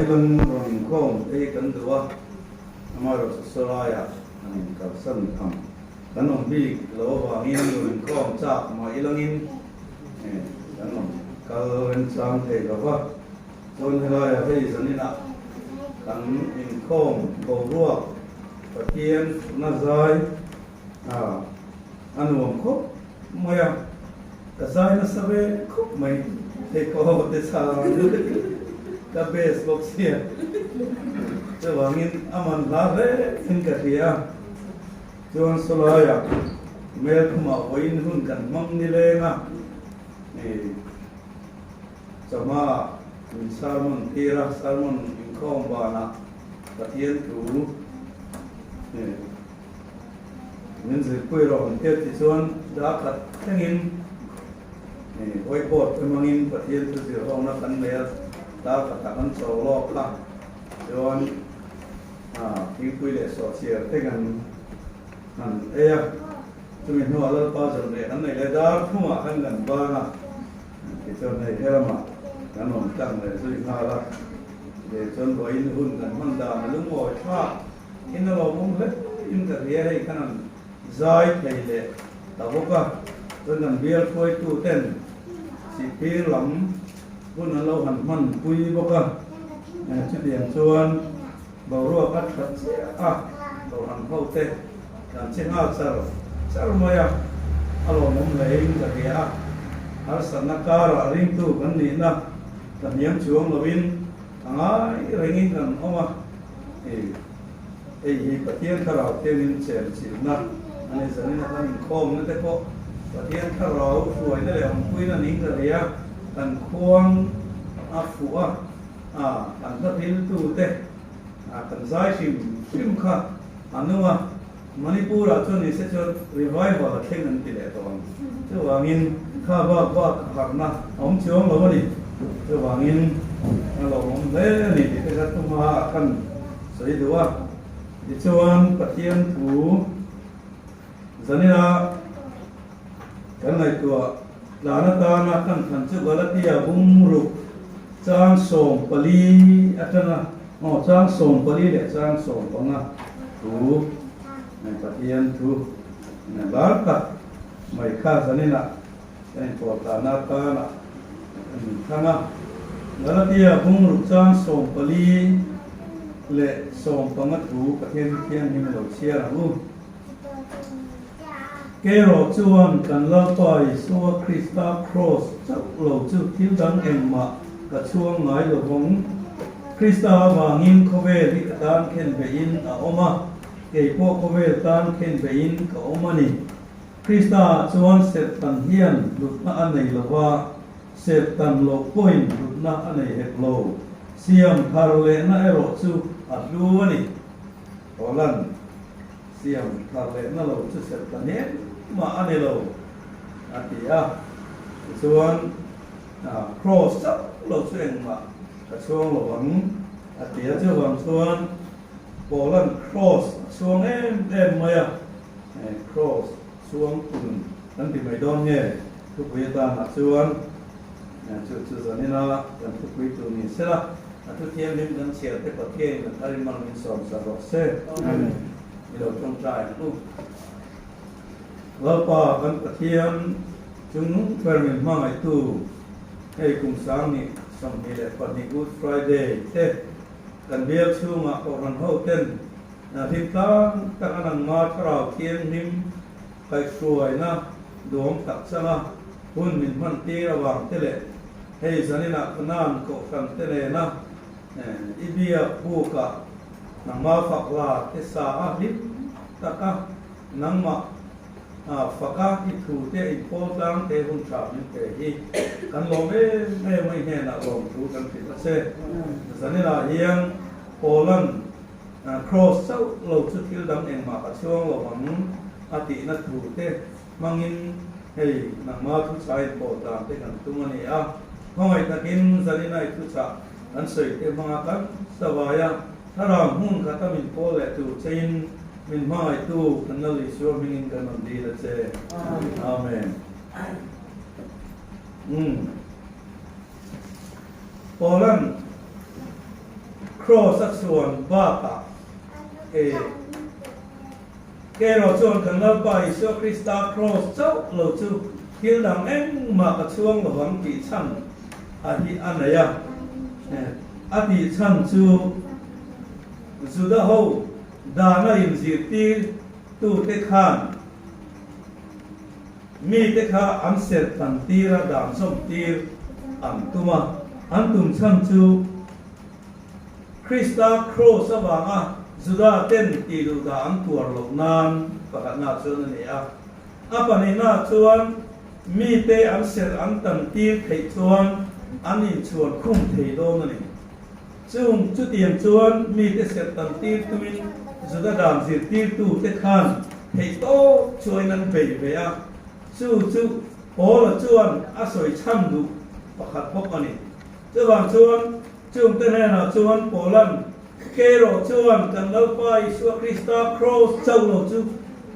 ilang rawn inkhawm te hi kan duh a, amaherawhchu sawlaiah an inkalsan tham. Kan awm bik lo avangin rawn inkhawm chak mah ilangin kan awm kal remchang thei lo va. Chuan helaiah hei zaninah kan inkhawm boruak Pathian na zai a nuam khawp mai a, ka zai nasa ve khawp mai hei ka te chhang ka best bawk sia chuvangin a man hla hle in ka hria a, chuan sawlaiah mel khumah vawiin hun kan hmang nileng a, chawhma min sermon tir a, sermon inkhawm vanah Pathian thu min zirpui rawh ang tia ti chuan dar khat thlengin whiteboard te hmangin Pathian thu zirhawkna kan nei a, dar khatah kan cho lawk a, chuan thingpui leh sawhchiar te kan han ei a, chumi hnuah Lalpa zawrh leh kan nei leh dar thumah khan kan ban a, tichuan hei helamah kan rawn tlang leh zui nghal a, chuan vawiin hun kan hman dan a lungawi thlak. In a lawmawm hle in ka hria hei khan an zai thei leh ta bawk a, chuan kan bial hruaitu ten sihphir lam hun an lo han hman pui bawk a, chutiang chuan boruak a tha chiah a, Kohhran ho te kan che nghal char char mai a, a lawmawm hle in ka hria a, harsatna karah ringtu kan nihna ka hniam chuang lovin a ngai rengin kan awm a. Hei hei hi Pathian Thlarau thiangin chen chilhna a ni. Zanin a kan inkhawmna te pawh Pathian Thlarau hruaina leh awmpuina ning ka ria, kan khuang a fuh a, a kan hla thiltu te kan zai hrim hrim kha a nung a. Manipur ah chuan nise chuan revival a thleng an ti leh tawh ang. Chuvangin kha bak bak harhna a awm chuang lo a ni. Chuvangin a lawmawm hle a ni tih te kha tuma a khan sawi duh a. Tichuan Pathian thu zanina kan ngaihtuah tlan atana kan thlan chu Galatia bungruk chang 14 atanga Aw, chang 14 leh chang 15 thu Pathian thu lar tak mai kha zaninah kan inpawltahna atana kan inthlang a. Galatia bungruk chang 14 leh 15 thu Pathian hi thianghlim a lo chhiar ang u. Kerawh chuan kan Lalpa Isua Krista Kraws chauh lo chu thil dang engmah ka chhuang ngai lo vang. Krista avangin khawvel hi ka tan khen beihin a awm a, kei pawh khawvel tan khen beihin ka awm a ni. Krista ah chuan Serhtan hian hlutna a nei lo va, Serhtan loh pawhin hlutna a nei hek lo. Siam thar lehna erawh chu a hlu a ni. Holland. Siam thar leh na lo chu serh ta hnem mah a ni lo, a ti a. Tichuan, Kraws chauh lo chu engmah ka chhuang lo ang, a ti a. Chuvang chuan Paula'n kraws a chhuang em em mai a, kraws chhuang tun kan ti mai dawn nge thupui atanah chuan chu chu zanina kan thupui tur ni sela, a thu thianghlim kan chhiar te Pathianin a thar in mal min sawm sak rawh se. Amen. I lo tawngtai ang u. Lalpa kan Pathian chung ber min hmangaihtu hei kum 2022 Good Friday te kan bial chhungah Kohhran ho ten hlim tlang tak a nangma thlarau thianghlim kaihhruaina duhawm tak changa hun min hman tir avang te leh hei zaninah Kanan Kohhran te nena i biak bukah nangma fak la te sa a hlim taka nangmah faka i thu te inpawl tlang te hun tha min pe hi kan lawm em em a i hnenah lawm thu kan hrilh a che. Zaninah hian Paula'n Kraws chauh lo chu thil dang engmah ka chhuang lo ang a tihna thu te hmangin hei nangma thuchah inpawl tlang te kan tum a ni a. Hmangaih takin zaninah i thuchah Kan sawi te hmanga kan savai a, thlarau hmun khata min pawl leh tur chein min hmangaihtu kan Lal Isua hmingin kan rawn dil a che. Amen. Umm. Paula'n. Kraws a chhuan bakah e Kerawh chuan kan Lalpa Isua Krista kraws chauh lo chu thil dang engmah ka chhuang lo vang tih chhan a hi a nei a. A tih chhan chu Juda ho dana inzirtir tute khan mite kha an serh tan tir a, dan zawm tir an tum a. An tum chhan chu Krista kraws avanga Juda ten tih duh dah an tuar loh nan pakhatna chuan a ni a. A pahnihna chuan mite an serh an tan tir theih chuan an inchhuan khum thei dawn a ni. Chung chutiang chuan mite serh tan tir tuin Juda dan zirtirtute khan theih tawp chuain an bei ve a, chu chu Paula chuan a sawi chhan duh pakhat bawk a ni. Chuvang chuan chungte hnenah chuan Paula'n, Kerawh chuan kan Lalpa Isua Krista kraws chauh lo chu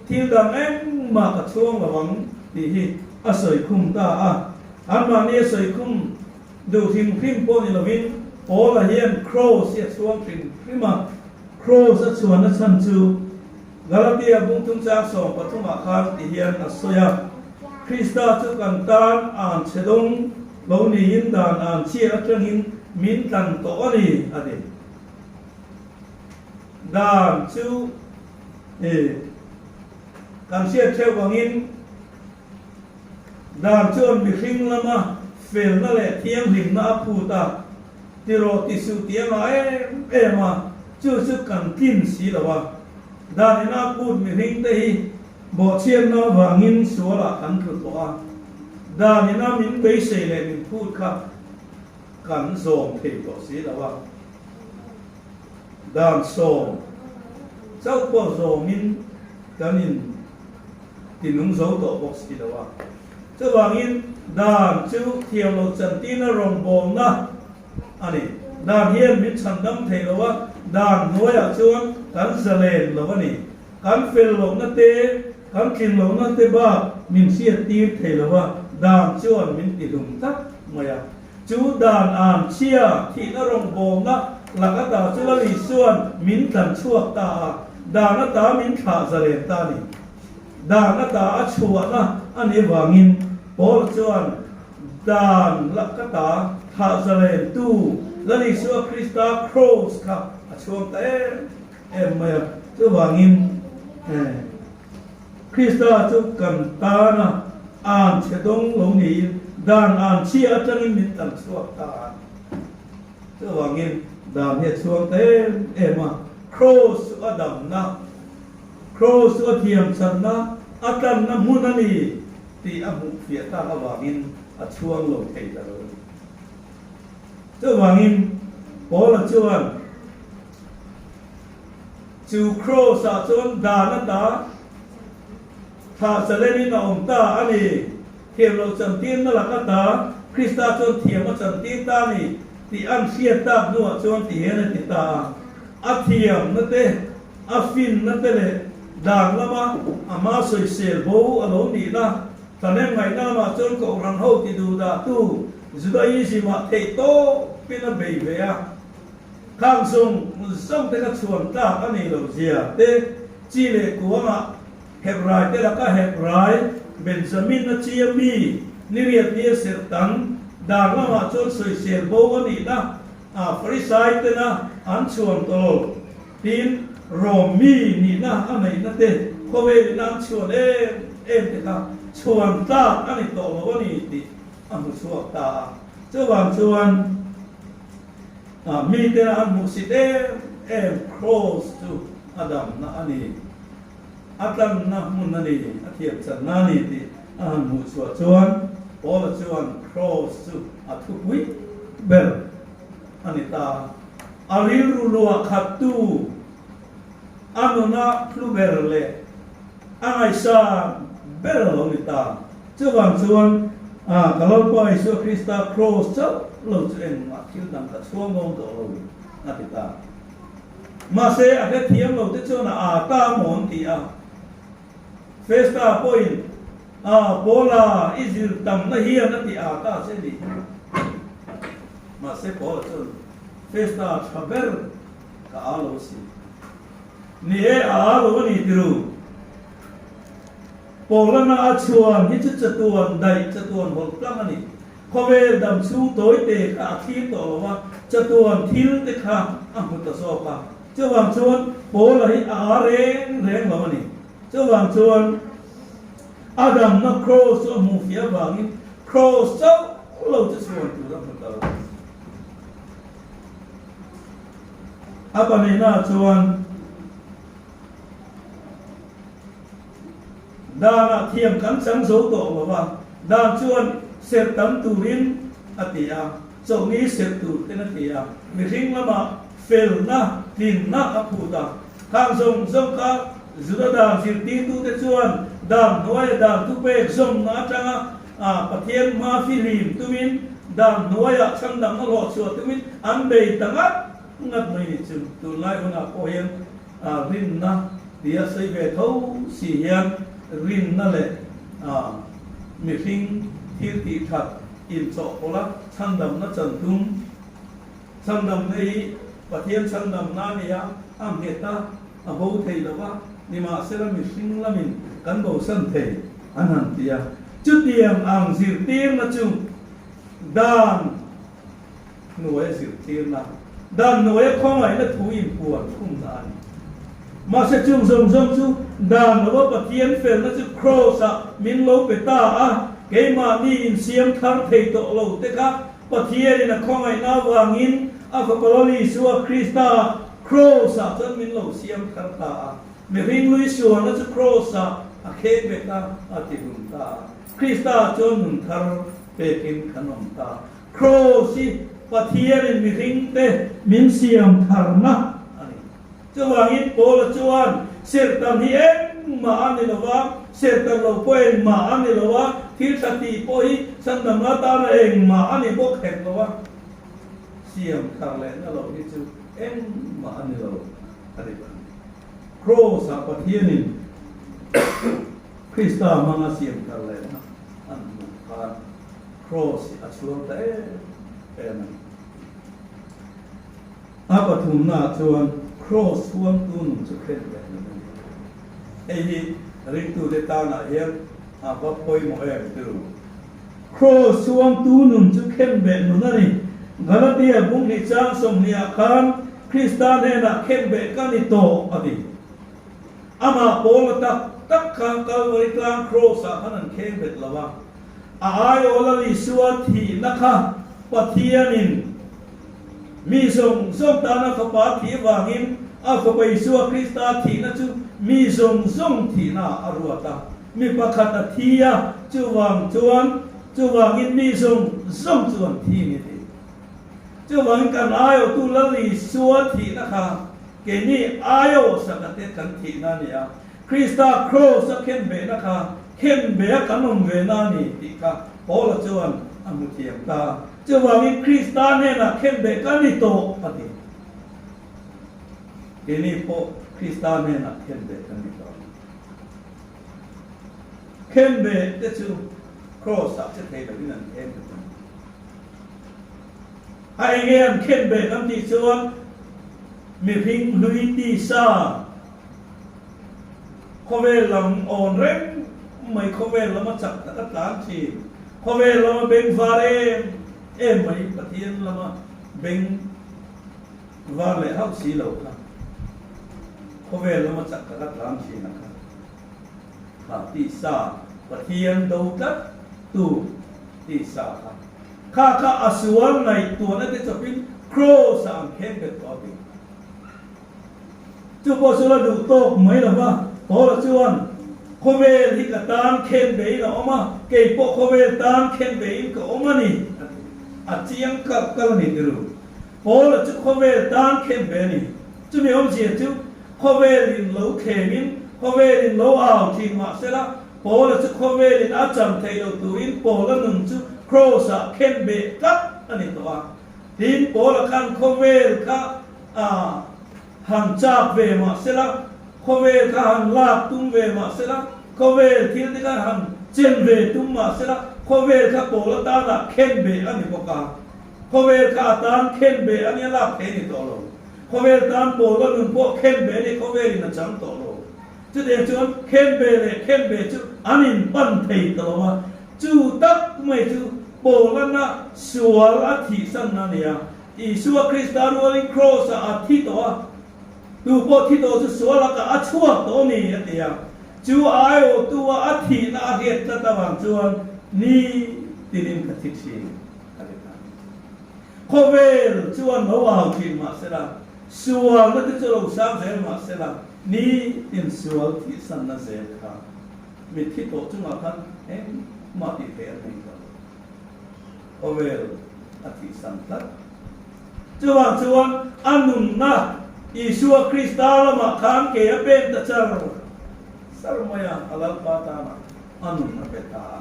thil dang engmah ka chhuang lo ang tih hi a sawi khum ta a. Anmahni a sawi khum Duh hrim hrim pawh ni lovin Paula hian Kraws hi a chhuang hrim hrim a, Kraws a chhuanna chhan chu Galatia bungthum chang 13 ah khan ti hian a sawi a, Krista chu kan tan an chhe dawng lo niin dan an chhia atangin min tlan tawh a ni, a ti. Dan chu kan hriat theuh angin, Dan chuan mihring lama felna leh thianghlimna a phut a, tirawh ti suh tih a ngah em em a, chu chu kan tlin si lo a. Dan ina phut mihringte hi bawhchhiatna avangin sualah kan tlu tawh a, dan ina min beisei leh min phut kha kan zawm thei tawh si lo a. Dan sawm chauh pawh zawmin kan in. Ti nung zo tawh bawk si lo a. Chuvangin dan chu thiam loh chantina rawngbawlna a ni. Dan hian min chhandam thei lo a, dan hnuaiah chuan kan zalen lo a ni. Kan fel lohna te, kan tlin lohna te bak min hriat tir thei lo a, dan chuan min ti hlum tlat mai a. Chu dan an chhia thihna rawngbawlna lak ata chu Lal Isuan min tlan chhuak ta a, dan ata min thlah zalen ta a ni. Dan ata a chhuahna a nih avangin Paul chuan dan lak ata thlah zalen tu Lal Isua Krista kraws kha a chhuang ta em em mai a. Chuvangin Krista chu kan tana an chhe dawng lo niin dan an chhia atangin min tlan chhuak ta a. Chuvangin dan hi a chhuang ta em em a, kraws chu a damna, kraws chu a thiamchanna, a tlanna hmun a ni tih a hmuh fiah tak avangin a chhuang lo thei ta lo a ni. Chuvangin Paula chuan, Chu kraws ah chuan dan ata thlah chalenin a awm ta a ni. Thiam loh chantirna lak ata Krista chuan thiam a chantir ta a ni tih an hriat tak hnuah chuan ti hian a ti ta a. A thiamna te, a finna te leh dan lama a hma sawisel bo a lo nihna thanem ngaihna lamah chuan Kohhran ho ti duhdahtu Judaism-ah theih tawpin a bei ve a. Khang zawng zawng te kha chhuan tlak a nih loh zia te, chi leh kuangah Hebrai te laka Hebrai Benjamin a chia mi niriat nia serh tan dan lamah chuan sawisel bo a nihna a Farisai tena an chhuan tawh tin Rom mi nihna a neihna te khawvelin an chhuan em em te kha chhuan tlak a ni tawh lo a ni tih a hmu chhuak ta a. Chuvang chuan. Mite an hmuhsit em em kraws chu a damna a ni, a tlanna hmun a ni, a thiamchanna a ni tih a han hmuh chhuah chuan Paula chuan kraws chu a thupui ber a ni ta. A rilru luah khattu, a nuna hlu ber leh a ngaihsan ber a lo ni ta. Chuvang chuan ka Lalpa Isua Krista kraws chauh lo chu engmah thil dang ka chhuang dawn tawh lo a ti ta. Mahse a hrethiam lo te chuan a aa ta maw an ti a. Festa pawhin a Paula i zir tamna hian a ti aa ta che ni. Mahse Paula chuan Festa tha ber. Ka â lo si. Ni e, a â lo a ni tiru. Pawlana a chhuan hi chu chatuan daih chatuan hawlh tlang a ni. Khawvel dam chhung tawi te kha a thlir tawh lo a, chatuan thil te kha a hmu ta zawk a. Chuvang chuan Pawla hi a â reng reng lo a ni. Chuvang chuan a damna kraws chu a hmuh fiah avangin kraws chauh lo chu chhuan tur a hmu ta lo. A pahnihnaah chuan Danah thiam kan chang zo tawh lo va, dan chuan serh tam turin a ti a, chawhni serh tur ten a ti a, mihring lamah felna, tlinna a phut a. Khang zawng zawng kha Juda dan zirtirtute chuan dan hnuaia dan thupek zawmna atanga Pathian hma fihlim tumin, dan hnuaia chhandamna hlawhchhuah tumin an bei ta ngat ngat mai ni chu. Tunlai hunah pawh hian Rinna tia sawi ve tho si hian rinna leh mihring thil tih that inchawhpawlh a chhandamna chan tum. Chhandamna hi Pathian chhandamna a ni a, a nghet a, a bo thei lo va, nimahsela mihring lamin kan bosan thei an han ti a. Chutiang ang zirtirna chu dan hnuaia zirtirna, dan hnuaia khawngaihna thu inpuan khumna a ni. Mahse chung zawng zawng chu dan lova Pathian felna chu Kraws-ah min lo pe ta a, keimahni insiam thar thei tawh lo te kha Pathianin a khawngaihna avangin a Fapa Lal Isua Krista Kraws-ah chuan min lo siam thar ta a. Mihring lui sualna chu Kraws-ah a khek bet a, a ti hlum ta a. Krista chuan nun thar pekin kan awm ta. Kraws hi Pathianin mihringte min siam tharna a ni. Chuvangin Paula chuan, Serhtan hi engmah a ni lo va, serhtan lo pawh engmah a ni lo a, thil tha tih pawh hi chhandamna atana engmah a ni bawk hek lo a, siam thar lehna lo hi chu engmah a ni lo a ni ta. Kraws-ah Pathianin Krista hmanga siam thar lehna an hmuh khan, Kraws hi a chhuang ta em em a ni. A pathumnaah chuan Kraws huamtu nun chu khen leh nun a ni. Hei hi ringtute tanah hian a va pawimawh em tu. Kraws huamtu nun chu khen beh nun a ni. Galatia bunghnih chang 20 ah khan Krista hnenah khen beh ka ni tawh a ti. Amah Paula tak tak kha Kalvari tlang Kraws ah khan an kheng bet lo a. A aiawh Lal Isua thihna kha Pathianin mi zawng zawng tana Fapa thih avangin a Fapa Isua Krista thihna chu mi zawng zawng thihna ah a ruat a. Mi pakhat a thi a, chuvang chuan chuvangin mi zawng zawng chu an thi ni ti. Chuvangin kan aiawhtu Lal Isua thihna kha keini aiawh sakate kan thihna a ni a. Krista Kraws a khen vehna kha khen ve a kan awm ve na a ni tih kha Paula chuan a hmu thiam ta. Chuvangin Krista hnenah khen ve ka ni tawh a ti. Keini pawh Krista hnenah khen ve kan ni tawh. Khen ve te chu Kraws ah che thei lovin an khen ve ta. A enge an khen ve kan tih chuan mihring hlui tisa Khawvel lam awn reng mai, khawvel lama chak taka tlan thin, khawvel lama beng var em em mai, Pathian lama beng var leh hauh si lo kha, khawvel lama chak taka tlan thin a kha, kha tisa Pathian do tlat tu tisa kha, kha kha a sual ngaihtuahna te chawpin kraws ah an khen bet tawh a ti. Chu pawh chu la duh tawk mai lo va, Paula chuan, Khawvel hi ka tan khen bein a awm a, kei pawh khawvel tan khen bein ka awm a ni, a ti. A chiang kalh kalh a ni tiru. Paula chu khawvel tan khen ve a ni. Chumi awmzia chu khawvelin lo thlemin, khawvelin lo au thin mah sela, Paula chu khawvelin a cham thei lo turin Paula nun chu kraws-ah khen beh tlat a ni tawh a. Tin, Paula khan khawvel kha a han chak ve mah sela, khawvel kha han lak tum ve mah sela, khawvel thil te kha han chen ve tum mah sela, khawvel kha Paula tanah khen beh a ni bawk a. Khawvel kha a tan khen beh a nia lak thei a ni tawh lo. Khawvel tan Paula nun pawh khenbe ni khawvelin a chang tawh lo. Chutiang chuan khenbe leh khenbe chu an inpan thei ta lo a, chu tak mai chu Paulana sual a thihsanna a ni a. Isua Krista rualin Kraws-ah a thi tawh a, tu pawh thi tawh chu sual lakah a chhuak tawh a ni a ti a. Chu aiawhtu-a a thihna a hriat tlat avang chuan ni tinin ka thi thin a ti ta. Khawvel chuan lo au thin mah sela, sualna te chu lo sang zel mah sela, ni tin sual thihsanna zel kha mitthi tawh chungah khan engmah tih theih an nei tawh lo. Khawvel a thihsan tlat. Chuvang chuan a nunna Isua Krista lamah khan ke a pen ta char char mai a, a Lalpa tana a nun a pe ta a.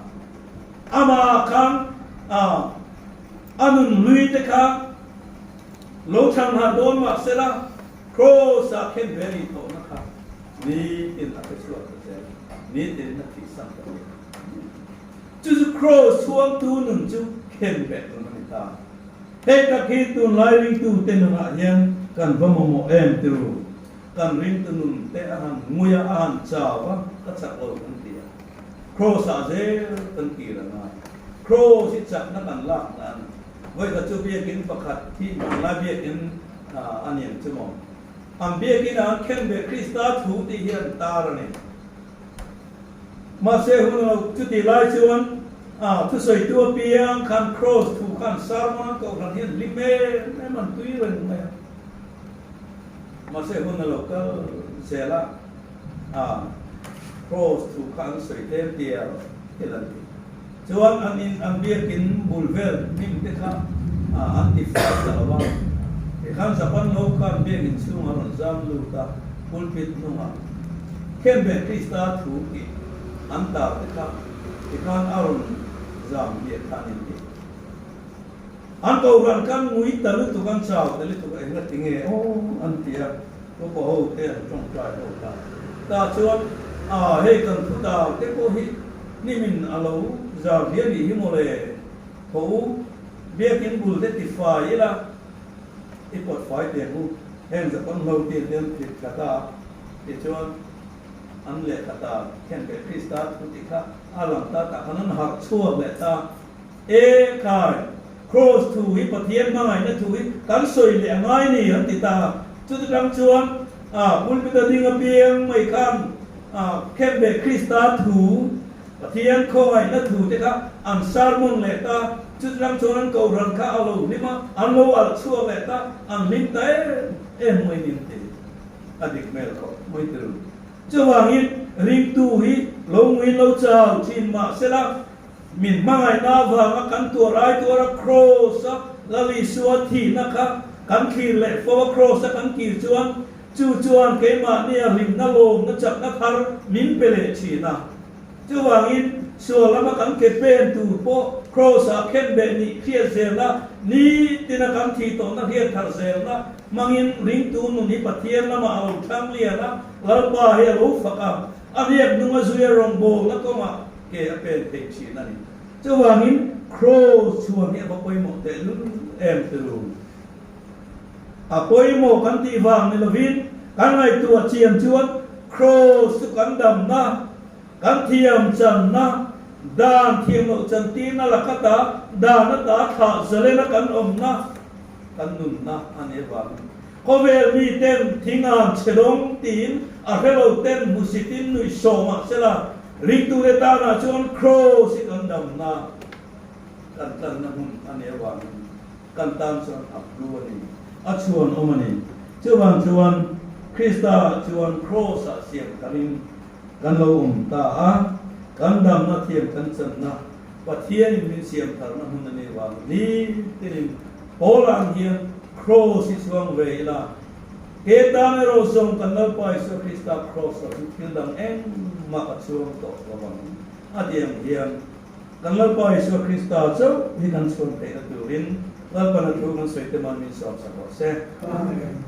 Amah khan a a nun hlui te kha lo chhan har dawn mah sela Kraws ah khen ve ni tawhna kha nitin a pe chhuak ta zel, nitin a thihsan ta zel. Chu chu Kraws chhuangtu nun chu khen ve nun a ni ta. Hei tak hi tunlai ringtute nunah hian kan va mamawh em tiru? Kan ringtu nun te a han ngui a, a han chau a, ka chak lo kan ti a. Kraws ah zel kan kir a ngai. Kraws hi chakna kan lak na a ni. Vawikhat chu biakin pakhat hi hmanlai biakin a ni ang chu maw? An biakin ah an khen ve Krista thu tih hi an tar a ni. Mahse hun lo chuti lai chuan thusawitu apiang khan Kraws thu khan sermon an kohhran hian hlim em em an tui reng mai a. Mahse hun a lo kal zel a, Kraws thu kha an sawi tlem tial tial an ti. Chuan an in an biakin bul vel hnim te kha an ti fai ta lo a, tikhan Japan ho khan biakin chhung a rawn zam lut a, pulpit hnungah Khenbeh Krista thu tih an tar te kha tikhan a rawn zam hliah kha an inti. An kohhran khan ngui ta lutuk an chau ta lutuk a enga tinge aw an ti a, upa ho te an tawngtai ho ta. Tah chuan a hei kan thu tar te pawh hi hnimin a lo zar hliah nih hi mawle, tho u, biakin bul te ti fai ila i pawt fai teh ang u, heng Japan ho te te an thlit thla ta tichuan an lehkha ta khenbeh Krista thu tih kha a lang ta tah khan an harh chhuak leh ta. E khai, Kraws thu hi Pathian hmangaihna thu hi kan sawi leh a ngai ni an ti ta a. Chuti tang chuan a pulpit a ding apiang mai khan a khenbeh Krista thu, Pathian khawngaihna thu te kha an sermon leh ta. Chuti tang chuan an kohhran kha a lo hlim a, an lo alh chhuak leh ta, an hlim ta em em mai ni an ti. A dik hmel khawp mai ti ru. Chuvangin ringtu hi lo ngui lo chau thin mah sela, Min hmangaihna avanga kan tuar ai tuar a Kraws a Lal Isua thihna kha kan thlir leh fo a Kraws a kan kir chuan chu chuan keimahnia hlimna lawmna chakna thar min pe leh thin a. Chuvangin sual lama kan ke pen tur pawh Kraws ah khenbeh nih hriat zelna nitina kan thih tawhna hriat thar zelna hmangin ringtu nun hi Pathian lamah a lo thlang lian a, Lalpa hi a lo fak a, a hniak hnung a zuia rawngbawlna kawngah Ke a pen theih thin a ni. Chuvangin Kraws chhuan hi a va pawimawh tehlul em tiru. A pawimawh kan tih vang ni lovin kan ngaihtuah chian chuan Kraws chu kan damna, kan thiam channa, dan thiam loh chantirna lakata dan ata thlah zalena kan awmna, kan nunna a nih avangin khawvel miten thing an chhe dawng tiin a hre lo ten hmusitin nuih sawh mah sela Ringtute tanah chuan Kraws hi kan damna, kan tlanna hmun a nih avangin kan tan chuan a hlu a ni, a chhuanawm a ni. Chuvang chuan Krista chuan Kraws-ah siam tharin kan lo awm ta a, kan damna thiam kan channa, Pathianin min siam tharna hmun a nih avangin nitin Paula ang hian Kraws hi chuang ve ila, He tan erawh zawng kan Lalpa Isua Krista Kraws-ah chu thil dang engmah a chuang tawh lo ang. A ti ang hian kan Lalpa Isua Krista chauh hi kan chhuan theihna turin Lalpana thu kan sawi te man min sawm sak rawh se. Amen.